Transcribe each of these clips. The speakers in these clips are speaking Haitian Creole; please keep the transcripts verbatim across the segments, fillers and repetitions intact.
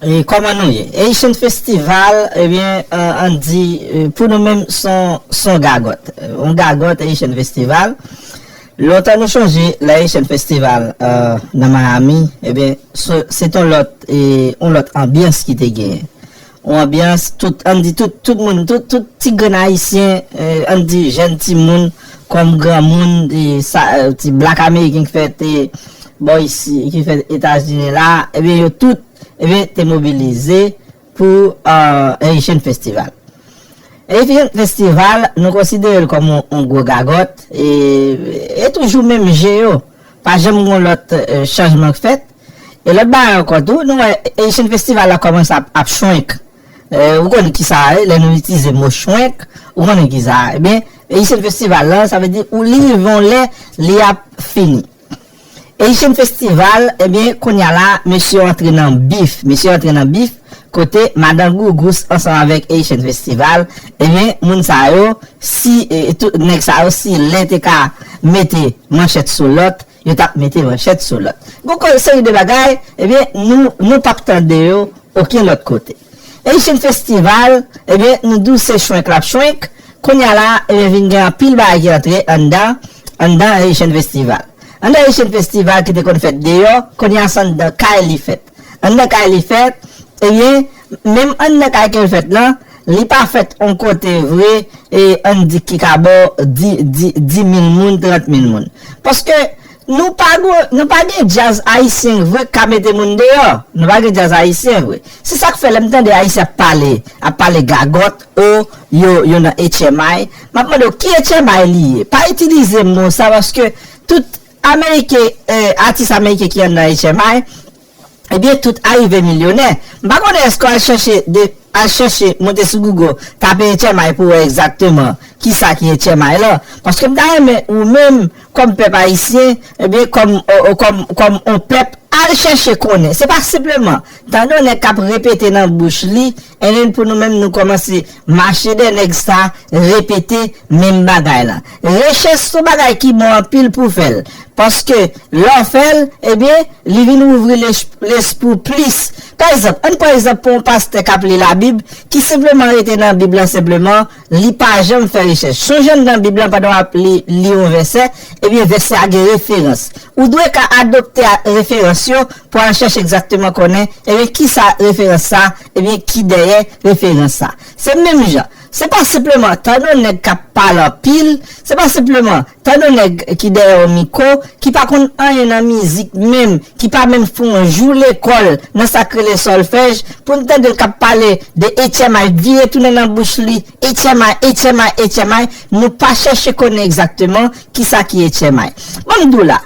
E kòman nou ye? Haitian Festival, ebyen, eh, ann di, eh, pou nou menm, se yon, se yon gagòt. Eh, yon gagòt Haitian Festival. Lontan nou chonje, lè Haitian Festival, eh, nan Miami, ebyen, se, se t yon lòt, eh, yon lòt anbyans ki te genyen. Yon anbyans, tout, ann di, tout, tout moun, tout, tout ti grenn Ayisyen, eh, ann di, jèn timoun, kòm granmoun, eh, sa, eh, ti black American ki fèt, eh, bò isi, ki fèt Etazini la, ebyen, yo tout, ebyen, te mobilize pou, eh, Haitian Festival. Haitian Festival, nou konsidere l kòm yon, yon gwo gagòt, e, e toujou menm je yo. Pa janm gen lòt, eh, chanjman k fèt. E lòt bagay ankò tou, nou wè Haitian Festival la kòmanse ap, ap chwenk. Eh, ou konn ki sa ye, lè nou itilize mo chwenk, ou konnen ki sa ye. Ebyen, Haitian Festival la, sa vle di, ou li rive yon lè, li ap fini. Haitian Festival, ebyen, kounye a la, mesye yo antre nan bif. Mesye yo antre nan bif, kote Madan Gougous ansanm avèk Haitian Festival, ebyen, moun sa yo, si, e, e tout, nèg sa yo, si len te ka mete manchèt sou lòt, yo t ap mete manchèt sou lòt. Gon seri de bagay, ebyen, nou, nou p ap tande yo okenn lòt kote. Haitian Festival, ebyen, nou di w se chwenk l ap chwenk. Kounye a la, ebyen, vin gen anpil bagay ki antre anndan, anndan Haitian Festival. Anndan Haitian Festival ki te konn fèt deyò, kounye a se anndan kay li fèt. Anndan kay li fèt, ebyen, menm anndan kay ke l fèt lan, li pa fèt yon kote vre, e ann di ki ka ba w di, di, di mil moun, trant mil moun. Paske nou pa gwo, nou pa gen djaz ayisyen vre k ka mete moun deyò. Nou pa gen djaz ayisyen vre. Se sa k fè lè m tande Ayisyen ap pale, ap pale gagòt, o, yo, yo nan H M I, m ap mande w ki H M I li ye. Pa itilize mo sa paske tout Ameriken, eh, atis ameriken ki anndan H M I, ebyen, tout a rive milyonè. M pa konnen èske w al chèche de, al chèche, monte sou Google, tape H M I pou w wè egzakteman kisa ki H M I lan. Paske m ta renmen ou menm, kòm pèp ayisyen, ebyen, kòm, o, o, kòm, kòm on pèp, al chèche konnen. Se pa senpleman tande yon nèg k ap repete nan bouch li, and then pou nou menm nou kòmanse mache dèyè nèg sa, repete menm bagay la. Rechèch se yon bagay ki bon anpil pou fè l. Paske lè w fè l, ebyen, li vin ouvri lespri w plis. Pa egzanp, ann pran egzanp pou yon pastè k ap li Labib, ki senpleman rete nan Bib lan senpleman, li pa janm fè rechèch. Sonje anndan Bib lan, pandan w ap li, li yon vèsè, ebyen, vèsè a gen referans. Ou dwe ka adopte a, referans yo pou al chèche egzakteman konnen, ebyen, ki sa referans sa, ebyen, ki dèyè referans sa. Se menm jan. Se pa senpleman tande yon nèg k ap pale anpil, se pa senpleman tande yon nèg ki dèyè yon mikwo, ki pa konn anyen nan mizik menm, ki pa menm fè yon jou lekòl nan sa k rele sòlfèj, pou n tande l k ap pale de H M I, vire tounen nan bouch li, H M I, H M I, H M I, nou pa chèche konnen egzakteman kisa ki H M I. Ban m di w la,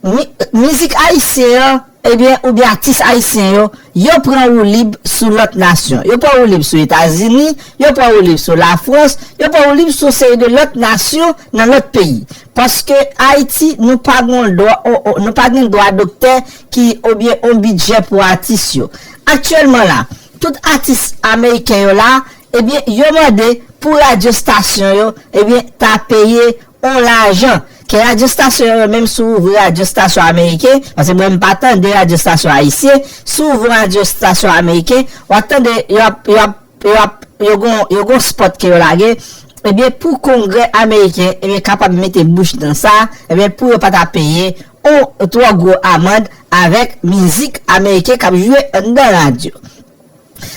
mi-, mizik ayisyen an, ebyen, oubyen atis ayisyen yo, yo pran woulib sou lòt nasyon. Yo pran woulib sou Etazini, yo pran woulib sou Lafrans, yo pran woulib sou seri de lòt nasyon nan lòt peyi. Paske Ayiti, nou pa gen dwa, o, o, nou pa gen dwa doktè ki, oubyen on bidjè pou atis yo. Aktyèlman la, tout atis ameriken yo la, ebyen, yo mande pou radyostasyon yo, ebyen, ta peye yon lajan. Ke radyostasyon yo menm, si w ouvri radyostasyon ameriken, paske mwen m pa tande radyostasyon ayisyen, si w ouvri radyostasyon ameriken, w ap tande yo ap, yo ap, yo ap, yo gon, yo gon spot ke yo lage, ebyen, pou Kongrè ameriken, ebyen, kapab mete bouch nan sa, ebyen, pou yo pa ta peye yon twò gwo amann avèk mizik ameriken k ap jwe anndan radyo.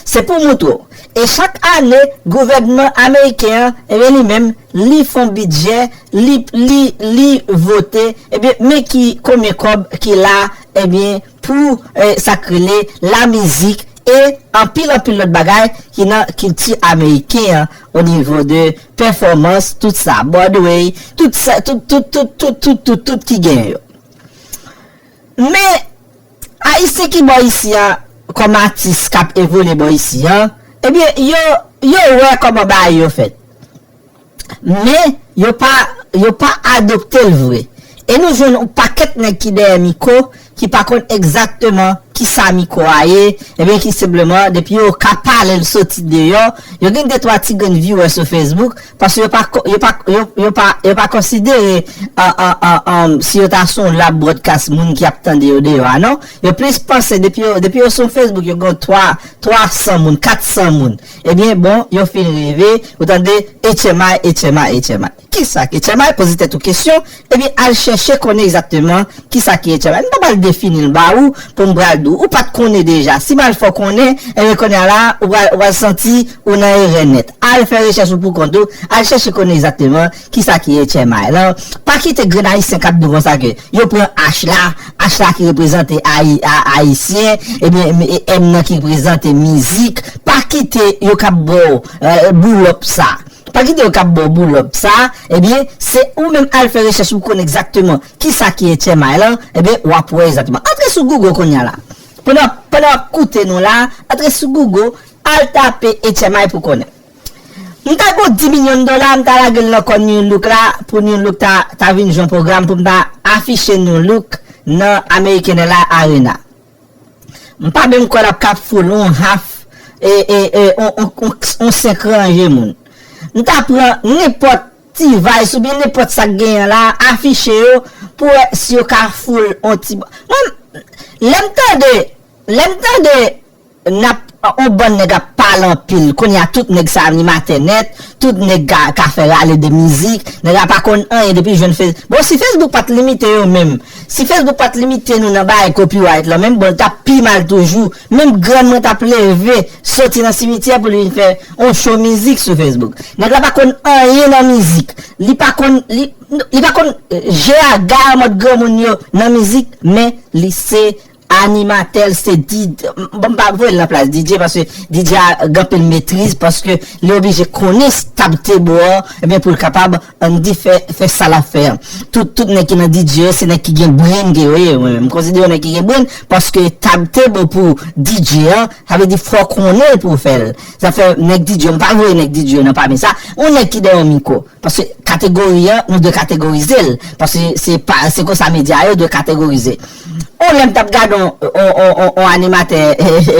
Se pou moutre w. E chak ane, gouvènman ameriken an, ebyen, li menm, li fè yon bidjè, li, li, li vote, ebyen, men ki konbyen kòb ki la, ebyen, pou, eh, sa k rele lamizik e anpil, anpil lòt bagay ki nan kilti ameriken an, o nivo de pèfòmans, tout sa, Broadway, tout sa, tout, tout, tout ki gen yo. Men, Ayisyen ki bò isi a, kòm atis k ap evolye bò isi a, ebyen, yo, yo wè kòman bagay yo fèt. Men, yo pa, yo pa adopte l vre. E nou jwenn yon pakèt nèg ki dèyè mikwo, ki pa konn egzakteman kisa mikwo a ye, ebyen ki senpleman depi yo ka pale l soti deyò, yo gen de twa ti grenn viewers sou Facebook, paske yo pa ko- yo pa yo, yo pa yo pa konsidere an, an, an, an, si yo ta sou yon lab broadcast moun ki ap tande yo deyò a non. Yo plis panse depi yo depi yo sou Facebook yo gen twa twa san moun, kat san moun. Ebyen bon, yo fin rive, ou tande, H M I, H M I, H M I. Kisa ki H M I? Poze tèt ou kesyon, epi al chèche konnen egzakteman kisa ki H M I. M pa pral defini l ba ou pou m pral di w. Ou pa t konnen deja. Si m al fè w konnen, ebyen kounye a la, ou pral, ou pral santi ou nan erè nèt. Al fè rechèch ou pou kont ou, al chèche konnen egzakteman kisa ki H M I lan. Pa kite grenn ayisyen k ap di w konsa ke yo pran H la, H la ki reprezante ayi, a, ayisyen, ebyen M nan ki reprezante mizik. Pa kite yo k ap ba w boulòp sa. Pa kite yo k ap ba w boulòp sa, ebyen, se ou menm al fè rechèch pou w konn egzakteman kisa ki H M I lan, ebyen, w ap wè egzakteman. Antre sou Google kounye a la. Pandan, pandan w ap koute nou la, antre sou Google, al tape H M I pou konnen. M ta gon dis milyon dola, m ta lage l nan kò New Look la, pou New Look ta, ta vin jwe yon pwogram, pou m ta afiche New Look nan American Airlines Arena. M pa menm kwè l ap ka foul yon half, e, e, e, on, on, on, on senk ranje moun. M ta pran nenpòt T-Vice oubyen nenpòt sa k genyen la, afiche yo, pou wè si yo ka foul on ti ba-, mwen, lè m tande, lè m tande n ap, on bann nèg ap pale anpil, kounye a tout nèg sa animatè nèt, tout nèg ka, ka fè rale de mizik, nèg la pa konn anyen depi jwenn Face-, bon, si Facebook pa t limite yo menm, si Facebook pa t limite nou nan bagay copyright lan, menm bon, l t ap pi mal toujou, menm grann mwen t ap leve, soti nan simityè pou l vin fè on show mizik sou Facebook. Nèg la pa konn anyen nan mizik, li pa konn, li, li pa konn, eh, je a ga mòd granmoun yo nan mizik, men li se animatè, l se D J, bon, m pa voye l nan plas D J, paske D J a gen anpil metriz, paske li oblije konnen tab table an, ebyen, pou l kapab, ann di, fè, fè sa l ap fè an. Tout, tout nèg ki nan D J yo, se nèg ki gen brenn ke yo ye, mwen menm. M konsidere yo nèg ki gen brenn, paske tab table pou D J an, sa vle di fò w konnen l pou w fè l. Sa fè nèg D J yo, m pa voye nèg D J yo nan pami sa. Yon nèg ki dèyè yon mikwo. Paske kategori an, nou dwe kategorize l. Paske se pa, se konsa medya yo dwe kategorize. On lè m t ap gade on, on, on, on, on animatè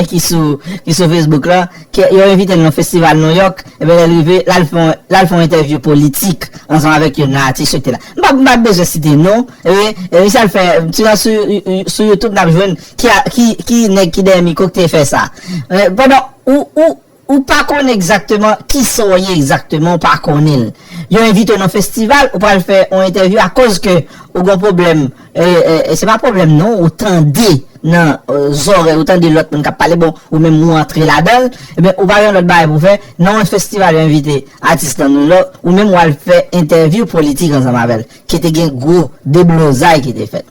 ki sou, ki sou Facebook la, ke yo envite l nan festival New York, ebyen lè l rive, l al fè on, l al fè on entèvyou politik ansanm avèk youn nan atis yo ki te la. M pa, m pa bezwen site non, ebyen, e misye al fè, ti la sou, sou YouTube n ap jwenn ki, ki, ki nèg ki dèyè mikwo ki te fè sa. E, pandan ou, ou, ou pa konnen egzakteman kisa w ye egzakteman, ou pa konnen l. Yo envite w nan festival, ou pral fè yon entèvyou akoz ke ou gon pwoblèm, e, e, e se pa pwoblèm non, ou tande nan, e, zòrèy, ou tande lòt moun k ap pale, bon, ou menm ou antre ladan l, ebyen, ou pa gen lòt bagay pou fè, nan yon festival yo envite atis nan New York, ou menm w al fè entèvyou politik ansanm avè l, ki te gen gwo deblozay ki te fèt.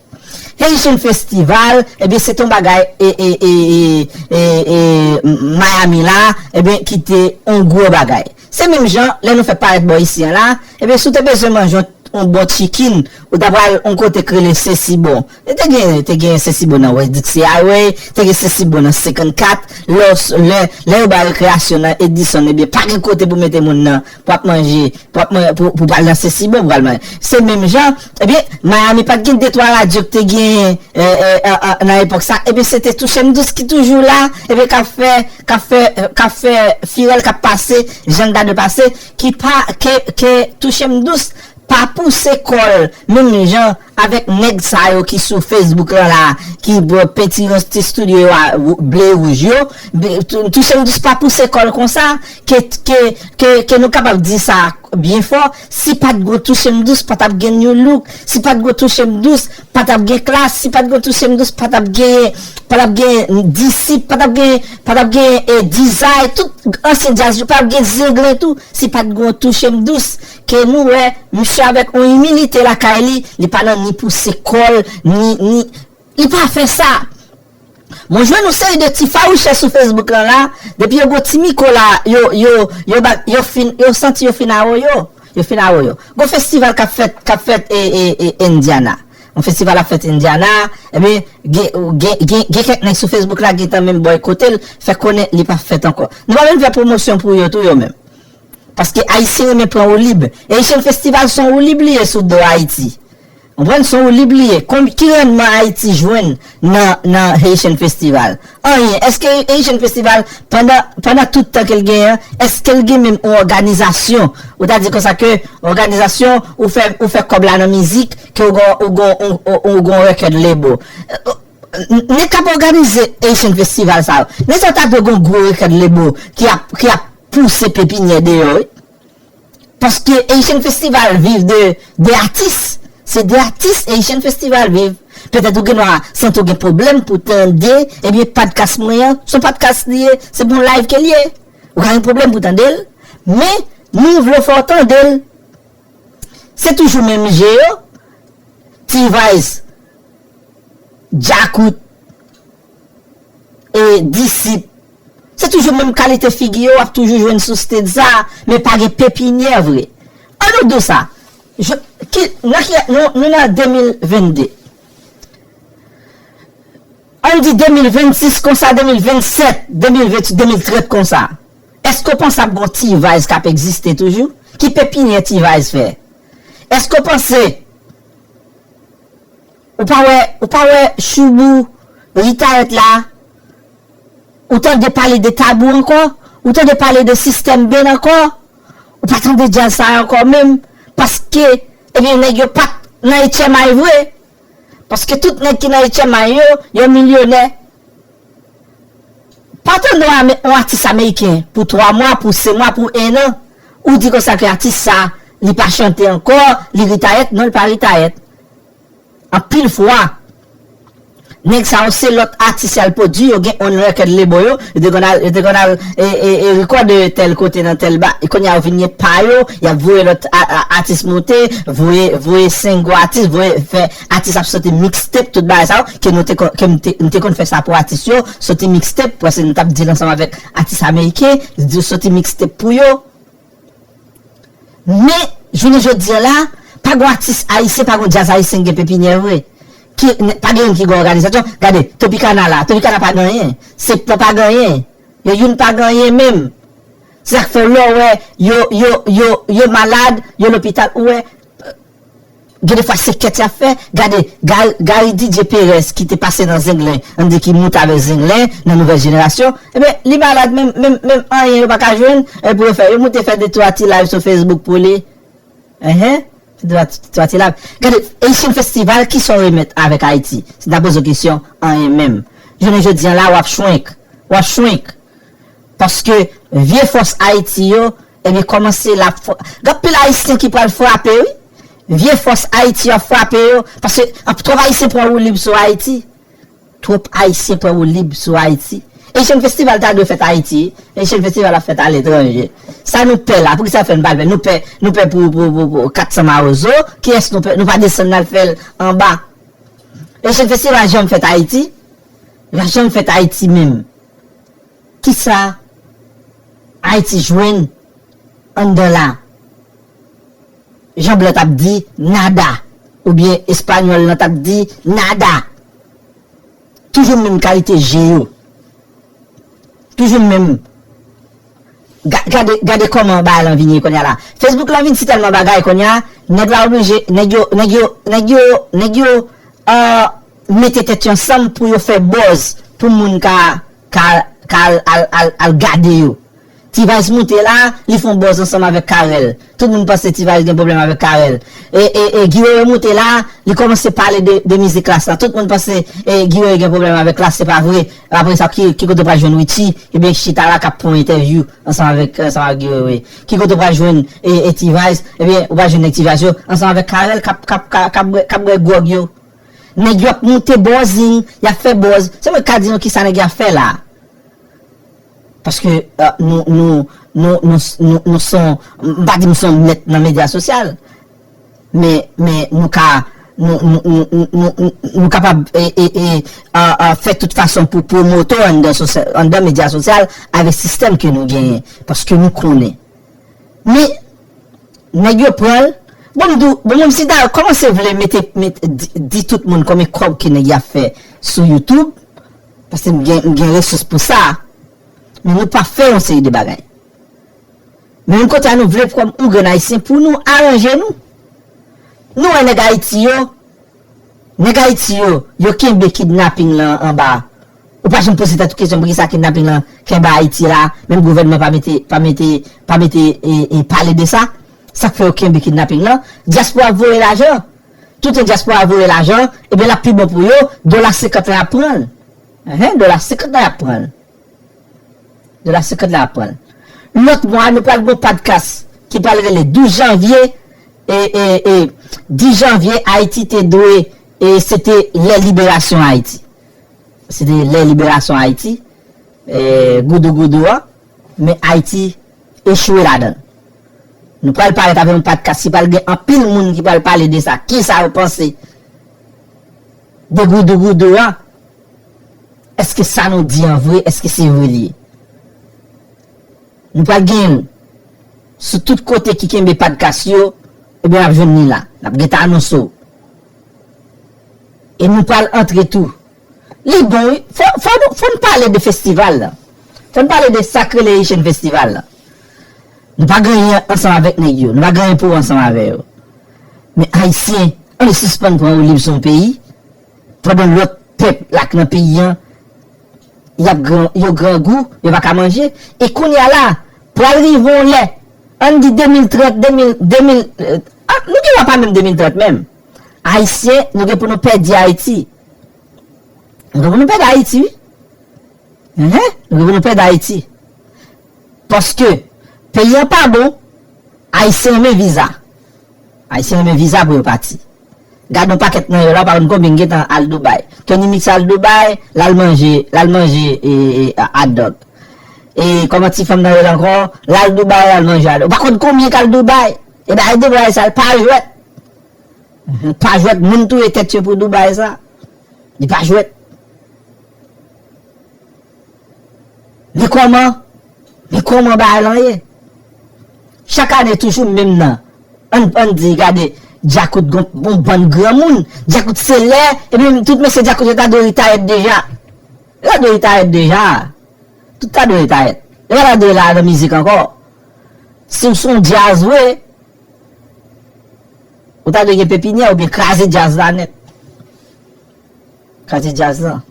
Haitian Festival, ebyen, se t on bagay, e, e, e, e, e, e, Miami la, ebyen, ki te on gwo bagay. Se menm jan, lè nou fè parèt bò isi an la, ebyen, si w te bezwen manje on, on bon chicken, ou ta pral on kote k rele Sesibon. E te gen, te gen Sesibon nan West Dixie Highway, te gen Sesibon nan senkannkat, lè, lè, lè yo bay rekreyasyon nan Edison, ebyen, pa gen kote pou mete moun nan, pou ap manje, pou ap man-, pou, pou pral nan Sesibon, pou pral manje. Se menm jan, ebyen, Miami pa t gen de twa radyo ki te gen, e, e, a, a, nan epòk sa, ebyen, se te Touche m Dous ki toujou la, ebyen, k ap fè, k ap fè, k ap fè firèl k ap pase, jan l ta dwe pase, ki pa, ke, ke Touche m Dous pa pouse kò l, menm jan avèk nèg sa yo ki sou Facebook lan la, ki bwè penti yon ti estidyo yo a wou-, ble wouj yo, be-, tou-, Touche m Dous pa pouse kò l konsa, ke, ke, ke, ke nou kapab di sa byen fò, si pa t gon Touche m Dous, pa t ap gen New Look, si pa t gon Touche m Dous, pa t ap gen Klass, si pa t gon Touche m Dous, pa t ap gen, pa t ap gen Disip, pa t ap gen, pa t ap gen, e, Dizay, tout ansyen djaz yo, pa t ap gen Zenglen tou, si pa t gon Touche m Dous, ke nou wè, misye avèk yon imilite lakay li, li pa nan ni pouse kò l, ni, ni, li pa fè sa. Mwen jwenn yon seri de ti fawouchè sou Facebook lan la, depi yo gon ti mikwo la, yo, yo, yo ba, yo fin, yo santi yo fin awoyo, yo fin awoyo. Gon festival k ap fèt, k ap fèt, e, e, e, Indiana. Yon festival ap fèt Indiana, ebyen, gen, gen, gen, gen kèk nèg sou Facebook la gentan menm bòykote l, fè konnen li p ap fèt ankò. Nou pa menm fè pwomosyon pou yo tou yo menm. Paske Ayisyen renmen pran woulib. Haitian Festival se yon woulib li ye sou do Ayiti. Ou konprann? Se yon woulib li ye. Konm, ki randman Ayiti jwenn nan, nan Haitian Festival? Anyen. Èske Haitian Festival, pandan, pandan tout tan ke l genyen an, èske l gen menm yon òganizasyon? Ou ta di konsa ke òganizasyon, ou fè, ou fè kòb la nan mizik, ke ou gon, ou gon, ou, ou, ou gon record label. N-, nèg k ap òganize Haitian Festival sa yo, nèg sa yo ta dwe gon gwo record label ki ap, ki ap pouse pepinyè deyò, wi. Paske Haitian Festival viv de, de atis. Se de atis Haitian Festival viv. Petèt ou gen dwa santi w gen pwoblèm pou tande, ebyen, podcast mwen an, se yon podcast li ye, se pa yon live ke l ye. Ou ka gen pwoblèm pou tande l, men nou vle fè w tande l. Se toujou menm je yo, T-Vice, Djakout, e Disip. Se toujou menm kalite figi yo w ap toujou jwenn sou stage sa, men pa gen pepinyè vre. Ann nou di w sa. Je, ki, nan ki, nou, nou nan de mil vennde. Ann di de mil vennsis konsa, de mil vennsèt, de mil venntuit, de mil trant konsa. Èske w panse ap gon T-Vice k ap egziste toujou? Ki pepinyè T-Vice fè? Èske w panse Ou pa wè, ou pa wè Choubou, Ritayèt la? Ou tande pale de Tabou ankò? Ou tande pale de Sistèm Ben ankò? Ou pa tande djaz sa yo ankò menm? Paske, ebyen, nèg yo pa t nan H M I vre. Paske tout nèg ki nan H M I yo, yo milyonè. Pa tande yon ame-, yon atis ameriken pou twa mwa, pou sis mwa, pou en an, ou di konsa ke atis sa, li pa chante ankò, li ritayèt, non, li pa ritayèt. Anpil fwa, nèg sa yo se lòt atis y al pwodui, yo gen own record label yo, yo te konn al, yo te konn al, e, e, e, record tèl kote nan tèl ba, e kounye a yo vin gen pa yo, y ap voye lòt a, a, atis monte, voye, voye senk gwo atis, voye fè atis ap soti mixtape, tout bagay sa yo, ke nou te kon-, ke m te, m te konn fè sa pou atis yo, soti mixtape, paske nou t ap deal ansanm avèk atis ameriken, di soti mixtape pou yo. Men, jounen jodi a la, pa gon atis ayisyen, pa gon djaz ayisyen ki gen pepinyè vre. Ki, n-, pa gen youn ki gen òganizasyon. Gade, Tropicana la, Tropicana pa gen anyen. Septan pa gen anyen. Yo youn pa gen anyen menm. Se sa k fè lè w wè yo, yo, yo, yo malad, yo lopital, ou wè, gen de fwa se kèt y ap fè. Gade, Gar-, Gary D J Perez ki te pase nan Zenglen, ann di ki moute avèk Zenglen nan Nouvèl Jenerasyon, ebyen, li malad menm, menm, menm anyen yo pa ka jwenn, e pou yo fè, yo moute fè de twa ti live sou Facebook pou li. Enhen, fè de twa ti, twa ti live. Gade, Haitian Festival, kisa w remèt avèk Ayiti? Si n ta poze w kesyon, anyen menm. Jounen jodi a la, w ap chwenk. W ap chwenk. Paske vye fòs Ayiti yo, ebyen, kòmanse la. Gen anpil Ayisyen ki pral frape, wi. Vye fòs Ayiti yo ap frape yo. Paske ap twòp Ayisyen pran woulib sou Ayiti. Twòp Ayisyen pran woulib sou Ayiti. Haitian Festival ta dwe fèt Ayiti. Haitian Festival ap fèt aletranje. Sa nou pè la, poukisa fè n pa l fè? Nou pè, nou pè pou, pou, pou, pou kat san mawozo. Kiyès nou pè? Nou pa desann n al fè l anba. Haitian Festival janm fèt Ayiti. Li pa janm fèt Ayiti menm. Kisa Ayiti jwenn anndan la? Jan blan t ap di, nada. Oubyen espanyòl lan t ap di, nada. Toujou menm kalite je yo. Toujou menm. Ga-, gade, gade kòman bagay lan vin ye kounye a la. Facebook lan vin si tèlman bagay kounye a, nèg la oblije, nèg yo, nèg yo, nèg yo, nèg yo, euh, mete tèt yo ansanm pou yo fè buzz, pou moun ka, ka, ka al, al, al, al gade yo. T-Vice moute la, li fè yon buzz ansanm avèk Carel. Tout moun panse T-Vice gen pwoblèm avèk Carel. E, e, e Guy Wewe moute la, li kòmanse pale de, de mizik Klass la. Tout moun panse, e, Guy Wewe gen pwoblèm avèk Klass, se pa vre. Apre sa, ki, ki kote w pral jwenn Richie? Ebyen, chita la k ap pran entèvyou ansanm avèk, ansanm avèk Guy Wewe. Ki kote w pral jwenn, e, e T-Vice? Ebyen, ou pral jwenn nèg T-Vice yo ansanm avèk Carel k ap, k ap, k ap, k ap bwè, k ap bwè gwòg yo. Nèg yo ap moute buzz, y ap fè buzz. Se mwen k ka di nou kisa nèg yo ap fè la. Paske, euh, nou, nou, nou, nou, nou, nou son, m pa di m son mèt nan medya sosyal, men, men nou ka, nou, nou, nou, nou, nou, nou, nou kapab, e, e, e, euh, euh, fè tout fason pou pwomote w anndan sosyal, anndan medya sosyal avèk sistèm ke nou genyen, paske nou konnen. Men, nèg yo pran l. Bon, m di w, bon, menm si dayè kòmanse vle mete, mete, di, di tout moun konbyen kòb ke nèg y ap fè sou YouTube, paske m gen, m gen resous pou sa, men nou pa fè yon seri de bagay. Men menm kote a nou vle kòm yon grenn ayisyen pou nou aranje nou. Nou wè nèg Ayiti yo, Nèg Ayiti yo, yo kenbe kidnaping lan anba. Ou pa janm poze tèt ou kesyon poukisa kidnaping lan kenbe Ayiti la, menm gouvènman pa mete, pa mete, pa mete e, e pale de sa. Sa k fè yo kenbe kidnaping lan? Dyaspora ap voye lajan. Tout dyaspora ap voye lajan, ebyen l ap pi bon pou yo, dola senkant la y ap pran l. Enhen, dola senkant la y ap pran l. Dola senkant la y ap pran l. Lòt mwa, nou pral gon podcast ki pral rele douz janvye, e, e, e, dis janvye, Ayiti te dwe, e, se te lè liberasyon Ayiti. Se te lè liberasyon Ayiti, e, goudougoudou an, men Ayiti echwe ladan l. Nou pral parèt avè yon podcast ki pral gen anpil moun ki pral pale de sa. Kisa yo panse de goudougoudou an? Èske sa nou di an vre? Èske se vre li ye? Nou pral gen l sou tout kote ki kenbe podcast yo, ebyen n ap jwenn li la. N ap gentan anonse w. E nou pral antre tou. Li bon, wi. Fò, fò, nou- fò n pale de festival la. Fò n pale de sa k rele Haitian Festival la. Nou pa gen anyen ansanm avèk nèg yo. Nou pa gen anyen pou ansanm avè yo. Men Ayisyen, ann sispann pran woulib sou yon peyi, pandan lòt pèp la k nan peyi an, y ap gran, yo grangou, yo pa ka manje. E kounye a la, pral rive yon lè, ann di de mil trant, de mil, de mil, eh, ah, nou gen dwa pa menm de mil trant menm. Ayisyen, nou gen pou nou pèdi Ayiti. Nou gen pou nou pèdi Ayiti, wi. Enhen, nou gen pou nou pèdi Ayiti. Paske peyi an pa bon, Ayisyen renmen viza. Ayisyen renmen viza pou yo pati. Gade yon pakèt nan yo la, pa konn konbyen ki gentan al Dubai. Tony Mix al Dubai, l al manje, l al manje e, e, hot dog. E kòman ti fanm nan rele ankò, l al Dubai, l al manje hot dog. Ou pa konn konbyen k al Dubai. E bagay de bagay sa, l pa jwèt. Mhm. Pa jwèt, moun touye tèt yo pou Dubai sa. Li pa jwèt. Men kòman, men kòman bagay lan ye? Chak ane toujou menm nan. Ann, ann di, gade, Djakout gon bon bann granmoun. Djakout se lè, epi tout mesye Djakout yo ta dwe retayèt deja. Yo ta dwe retayèt deja. Tout ta dwe retayèt. Yo pa ta dwe la nan mizik ankò. Si w se yon djaz vre, ou ta dwe gen pepinyè oubyen kraze djaz la nèt. Kraze djaz lan.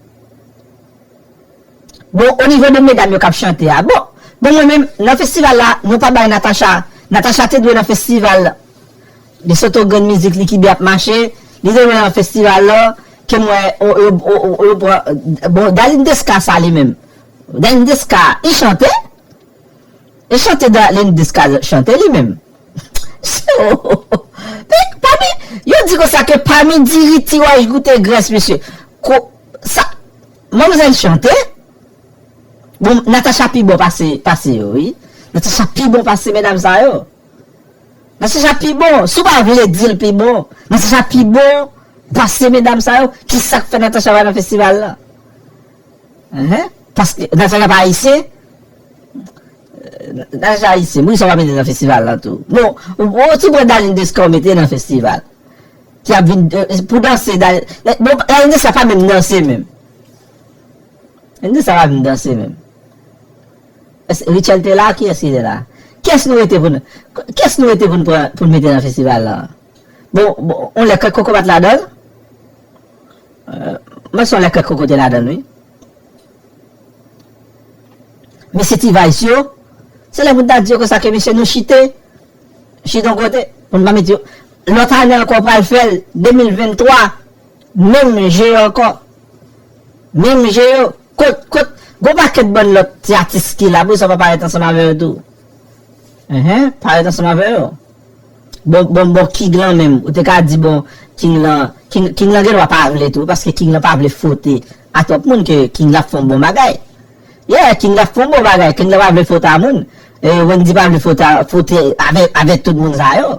Bon, o nivo de medam yo k ap chante a. Bon, bon mwen menm, nan festival la, nou pa bay Natacha. Natacha te dwe nan festival la. Li sot yon grenn mizik li ki byen ap mache. Li te dwe nan festival la. Ke mwen, o, o, o, o, o, bon, Darline Desca sa li menm. Darline Desca, li chante? E chante Darline Desca chante li menm. So, men, pami, yo di konsa ke pami diri Tiwaj goute grès, mesye. Ko, sa, manmzèl chante. Bon, Natacha pi bon pase, pase yo, wi. Natacha pi bon pase medam sa yo. Natacha pi bon. Si w pa vle di l pi bon, Natacha pi bon pase medam sa yo. Kisa k fè Natacha pa nan festival la? Enhen. Paske Natacha pa ayisyen. Natacha ayisyen. Poukisa w pa mete nan festival la tou? Bon, ou, ou ti pran Darline Desca w mete nan festival. Ki ap vin, eh, pou danse, Darline, bon, Darline Desca pa menm danse menm. Darline Desca pa vin danse menm. Èske Richel te la? Kiyès ki te la? Kiyès nou rete pou n, kiyès nou rete pou n pran, pou n mete nan festival la? Bon, bon, on lè kèk kokorat ladan l. Euh, mwen se on lè kèk kokote ladan l, wi. Mesye T-Vice yo, se lè pou n ta di yo konsa ke mesye nou chite, chite yon kote, pou n pa mete yo. Lòt ane ankò pral fè l, de mil venntwa, menm je yo ankò. Menm je yo, kot, kot, gon pakèt bann lòt ti atis ki la, poukisa w pa parèt ansanm avè yo tou? Enhen, parèt ansanm avè yo. Bon, bon, bon, King lan menm, ou te ka di, bon, King lan, King, King lan gen dwa pa vle tou, paske King lan pa vle fwote a twòp moun ke King lan ap fè yon bon bagay. Yeah, King lan ap fè yon bon bagay, King lan pa vle fwote a moun. E, Wendy pa vle fwote a, fwote avè, avè tout moun sa yo.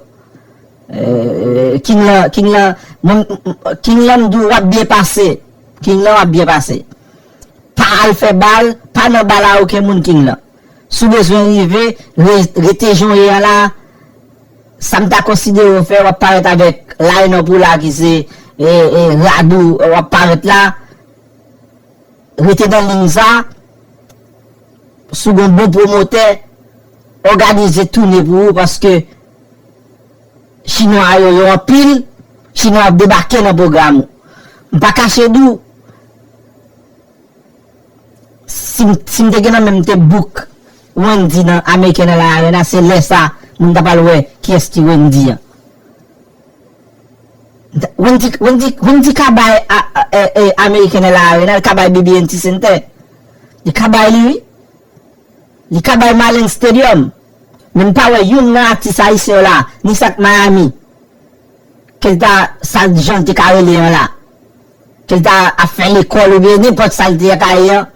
E, King lan, King lan, mwen, King lan m di w w ap byen pase. King lan w ap byen pase. Pa al fè bal, pa nan bal a okenn moun King lan. Si w bezwen rive, re-, rete jan w ye a la, sa m ta konsidere w fè, w ap parèt avèk line-up ou la ki se, e, e, rad ou, w ap parèt la, rete nan liy sa, si w gon bon pwomotè, òganize toune pou ou, paske Chinwa yo, yo anpil, Chinwa ap debake nan pwogram ou. M pa kache di w, si m, si m te gen nan men m te book Wendyy nan American Airlines Arena, se lè sa moun ta pral wè kiyès ki Wendyy an. Wendyy, Wendyy, Wendyy ka bay a, a, e, e, American Airlines Arena, li ka bay B B N T Center. Li ka bay li, wi. Li ka bay Marlins Stadium. Men m pa wè youn nan atis ayisyen yo la, ni sa k Miami, ke l ta, sa jan l te ka rele an la, ke l ta ap fè lekòl oubyen nenpòt sa l te ka ye an,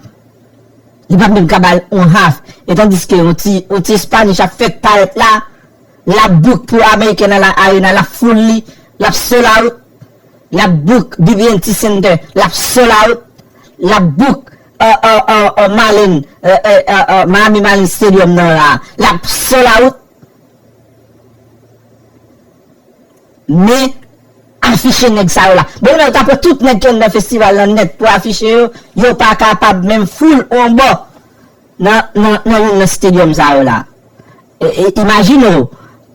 li p ap menm ka ba l on half. E tandiske yon ti, yon ti Spanish ap fèk parèt la, l ap book pou American Arena, l ap full li, l ap sold out, l ap book B B N T Center, l ap sold out, l ap book uh, uh, uh, uh, Marlin, uh, uh, uh, uh, Miami Marlin Stadium nan la, l ap sold out. Men, afiche nèg sa yo la. Bon, men, yo ta pran tout nèg ki anndan festival lan nèt pou afiche yo, yo pa kapab menm full on bò nan, nan, nan youn nan stadium sa yo la. E, e, imajine w,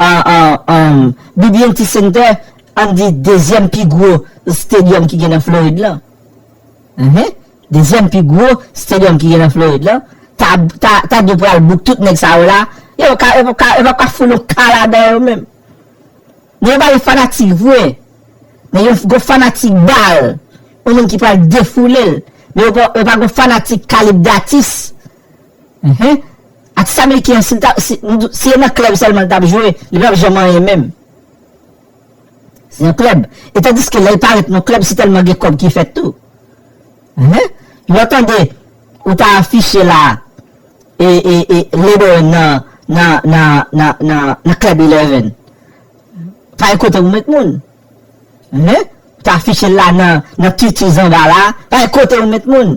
an, an, an, B B N T Center, ann di dezyèm pi gwo stadium ki gen nan Florid lan. Mhm. Dezyèm pi gwo stadium ki gen nan Florid lan. Ta, ta, ta dwe pral book tout nèg sa yo la. Yo ka, yo ka, yo pa ka foule yon ka ladan yo menm. Men yo pa gen fanatik vre. Men yo gon fanatik bal. Yon moun ki pral defoule l. Men yo pa, yo pa gon fanatik kalib datis. Mhm. Atis ameriken an, si l ta, si, si e nan klèb sèlman l t ap jwe, li p ap janm anyen menm. Se yon klèb. E tandiske lè l parèt nan klèb, se tèlman gen kòb ki fèt tou. Mhm. Lè w tande, ou ta afiche la, e, e, e, Lil Wayne nan, nan, nan, nan, nan, nan Club Eleven. Pa gen kote pou met moun. Men, ou ta afiche l la nan, nan T T Zamba la, pa gen kote pou met moun.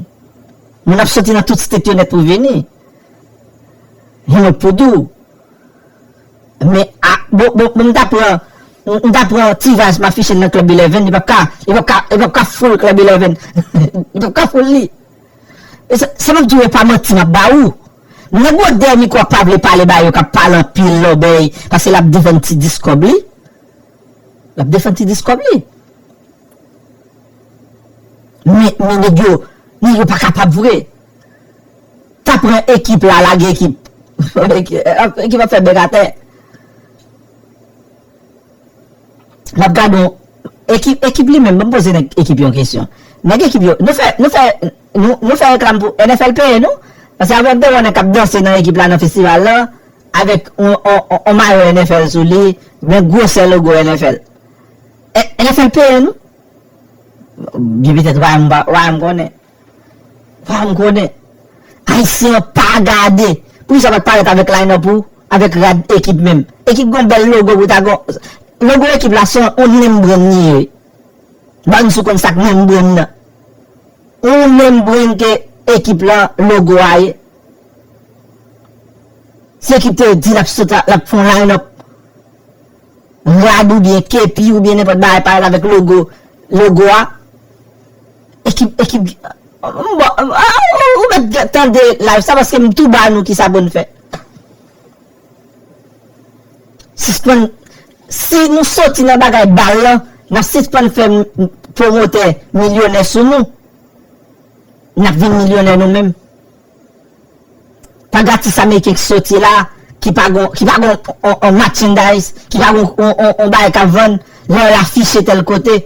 Moun ap soti nan tout state yo nèt pou vini. Yon lòt pou di w. Men, a, bon, bon, bon, m ta pran, m ta pran T-Vice, m afiche l nan Club Eleven, li p ap ka, li p ap ka, li p ap ka full Club Eleven. Li p ap ka full li. E se, se m ap di w, e pa manti m ap ba ou. Nèg Rodè Mikwo pa vle pale ba yo k ap pale anpil lòbèy, paske l ap defann ti dis kòb li. L ap defann ti dis kòb li. Men, men nèg yo, nèg yo pa kapab vre. Ta pran ekip la, lage ekip. Ekip ap fè bèk atè. N ap gade yon ekip, ekip li menm, ban m poze nèg ekip yon kesyon. Nèg ekip yo, nou fè, nou fè, nou, nou fè reklam pou N F L peye nou? Paske avè m te wè nèg k ap danse nan ekip la nan festival la, avèk on, on, on, on mayo N F L sou li, men gwosè logo N F L. E, N F L peye nou? Byen petèt, wa m pa, wa m konnen. Fò m konnen. Ayisyen an pa gade. Poukisa w pa t parèt avèk line-up ou? Avèk rad ekip menm. Ekip gon bèl logo pou ta gon. Logo ekip la se yon name brand li ye. Ban sou konn sa k name brand nan. Yon name brand ke ekip la logo a ye. Si ekip te di l ap sot, l ap fè yon line-up. Rad oubyen kepi oubyen nenpòt bagay parèt avèk logo, logo a. Ekip, ekip, m, m, ah, ou mèt tande live sa paske m tou ba nou kisa pou n fè. Sispann, si nou soti nan bagay bal lan, n ap sispann fè m, pwomotè milyonè sou nou. N ap vin milyonè nou menm. Pa gen atis ameriken ki soti la, ki pa gon, ki pa gon on, on merchandise, ki pa gon on, on, on bagay k ap vann, lè l afiche tèl kote.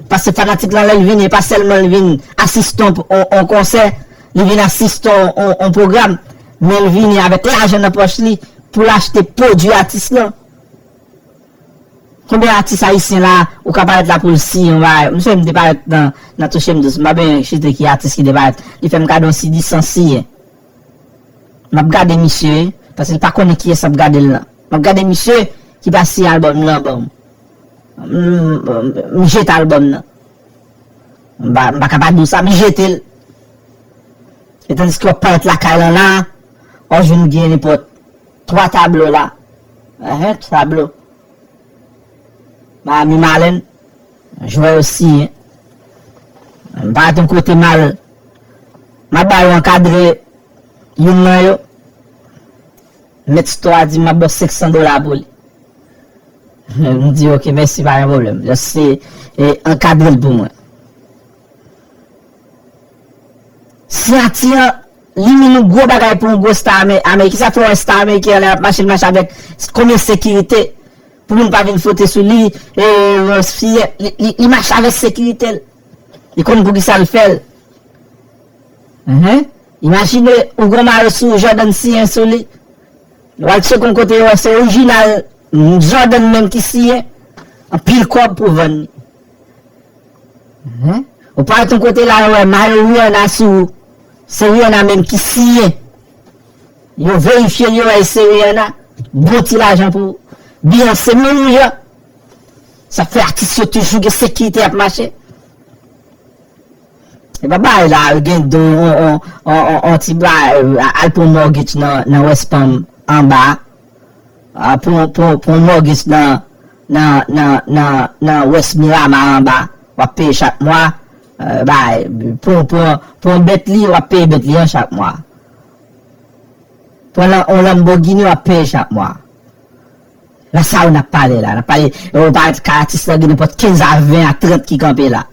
Paske fanatik lan, lè l vini, e pa sèlman l vin asiste on, on, on konsè, li vin asiste on, on, on pwogram, men l vini avèk lajan nan pòch li pou l achte pwodui atis lan. Konbyen atis ayisyen la, ou ka parèt la pou l siyen yon bagay? M sonje m te parèt nan, nan Touche m Dous. M pa byen chite ki atis ki te parèt. Li fè m kado yon C D san siyen. M ap gade misye, paske l pa konnen kiyès ap gade l lan. M ap gade misye ki pa siyen albòm lan ban m. M, m, m jete albòm nan. M pa, m pa ka pa di w sa, m jete l. E tandiske w ap parèt lakay lan la, w ap jwenn gen nenpòt twa tablo la. Enhen, tablo. Miami Marlin, jwè yo siyen. M pa t yon kote mal. M ap ba yo ankadre youn nan yo. Mèt store a di m ap ba w senk san dola pou li. M di, "Ok, mèsi, pa gen pwoblèm. Just se, e, ankadre l pou mwen." Siyati an, li menm yon gwo bagay pou yon gwo sta ame-, ameriken. Sa fè w wè sta ameriken an lè l ap mache, l mache avèk konbyen sekirite pou moun pa vin fwote sou li, e, fiyè, li, li, li mache avèk sekirite l. Li konn poukisa l fè l. Enhen. Imajine ou gon mare sou Jordan siyen sou li. Ou al tcheke yon kote yo wè se orijinal Jordan menm ki siyen. Anpil kòb pou vann li. Enhen. Ou pa al yon kote la yo wè mayo Rihanna sou ou. Se Rihanna menm ki siyen. Yo verifye l, yo wè se Rihanna. Bon ti lajan pou Beyoncé menm jan. Sa fè atis yo toujou gen sekirite y ap mache. E pa bagay la, gen do, on, on, on, on, on ti bagay, al pran mortgage nan, nan West Palm anba, a, pran, pran, pran mortgage nan, nan, nan, nan, nan West Miramar anba, w ap peye chak mwa, e, bagay, pran, pran, pran Bentley, w ap peye Bentley an chak mwa. Pran lan-, on Lamborghini, w ap peye chak mwa. La sa yo n ap pale la, n ap pale, yo pa ka atis lan gen nenpòt kenz a ven a trant ki kanpe la.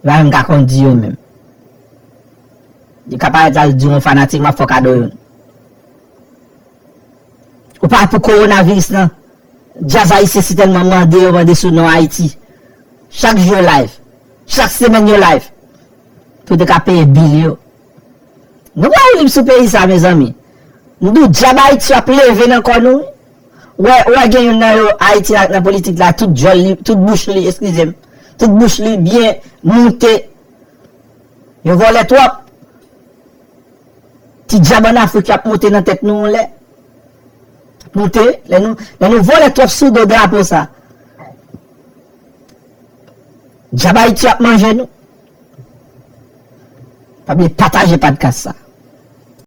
Yo pa menm ka kondi yo menm. Yo ka parèt al di yon fanatik, "M ap fè w kado youn." Ou pa pou kowonaviris lan. Djaz ayisyen si tèlman mande, yo mande sou non Ayiti. Chak jou yo live. Chak semèn yo live. Pou yo te ka peye bil yo. Nou pa ou lib sou peyi sa, mezanmi. M di w, dyab Ayiti ap leve nan kò nou. Ou wè, ou wè gen youn nan yo, Ayiti la, nan politik la, tout djòl li, tout bouch li, eskize m, tout bouch li byen moute. Yo vòlè twòp. Ti dyab ann Afrik y ap moute nan tèt nou yon lè. Moute, lè nou, lè nou vòlè twòp sou do drapo sa. Dyab Ayiti ap manje nou. Pa bliye pataje podcast sa.